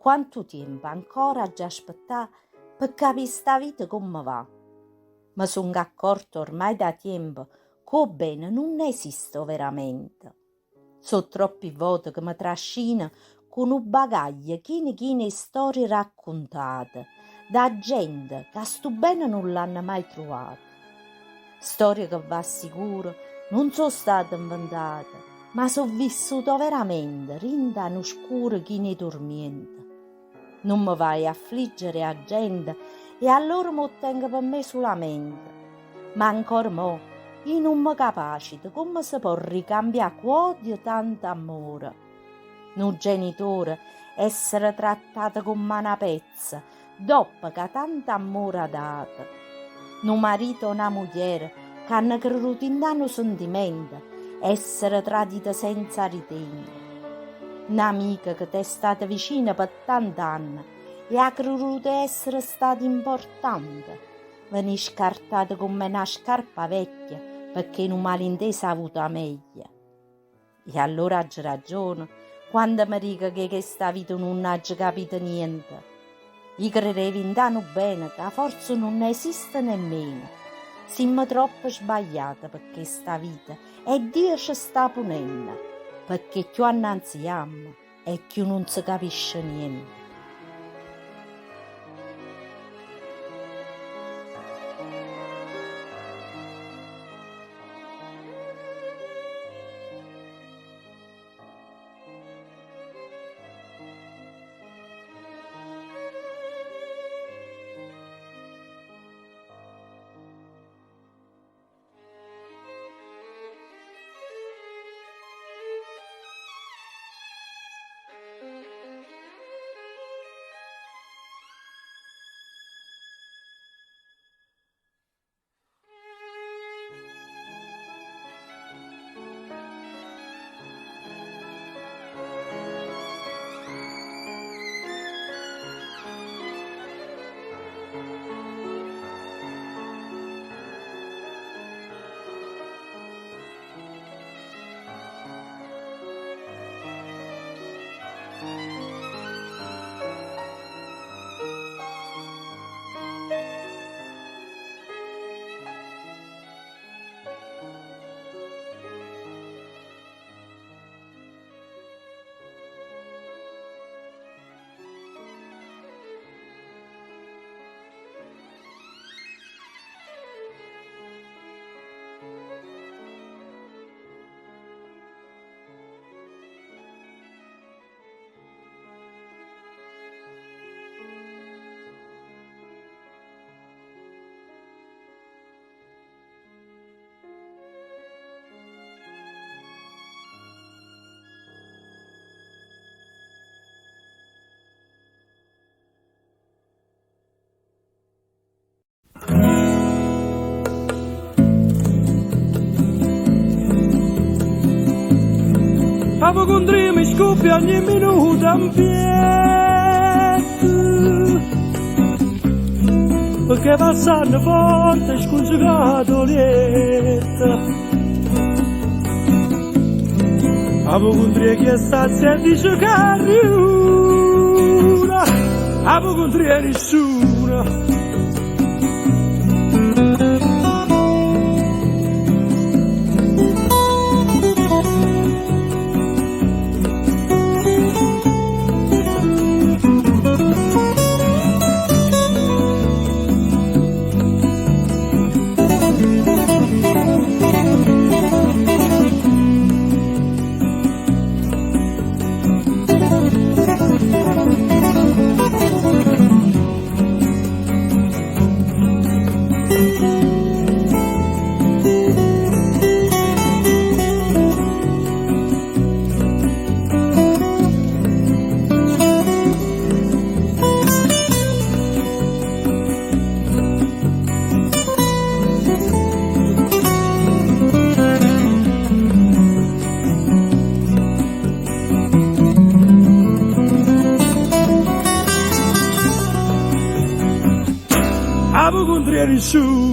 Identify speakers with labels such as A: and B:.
A: Quantu tiempo ancora aggia aspettà pe capì sta vita comme va? Me songo accorta ormai da tiempo ca 'o bene nun esiste overamente. So' troppi vote ca me trascino cu nu bagaglio chino chino 'e storie raccuntate da gente ca stu bene nun l'hanno mai truvato. Storie che v'assicuro nun so' state 'nventate, ma so' vissute overamente dint' a nu scuro chino 'e turmiente. Nun me vaje a affliggere 'a gente e allora m' 'o ttengo pe me sulamente. Ma ancora mo io nun me capacito comme se po' ricambià cu odio tanto ammore. Nu genitore essere trattato comm'a na pezza doppo ca tanto ammore ha dato. Nu marito o na mugliera c'hanno creduto 'int'a nu sentimento, essere tradite senza ritegno. N'amica che t'è stata vicina pe tant'anne e ha creduto 'e essere stata importante, venì scartata comm'e na scarpa vecchia pecché nu malinteso ha avuto 'a meglio. E allora aggio ragione quando me dico che 'e chesta vita nun aggio capito niente. Io credevo 'int'a nu bene ca forse nun esiste nemmeno. Simmo troppo sbagliate pe chesta vita e Dio ce sta punenno, pecché cchiù annanze jammo e cchiù nun se capisce niente.
B: 'A pucundria me scoppia ogni minuto 'mpietto Pecché passanno forte 'e scuncicato 'o lietto 'A pucundria chi è sazia e dice che riuna 'A pucundria 'e nisciuno. 'A pucundria 'e nisciuno.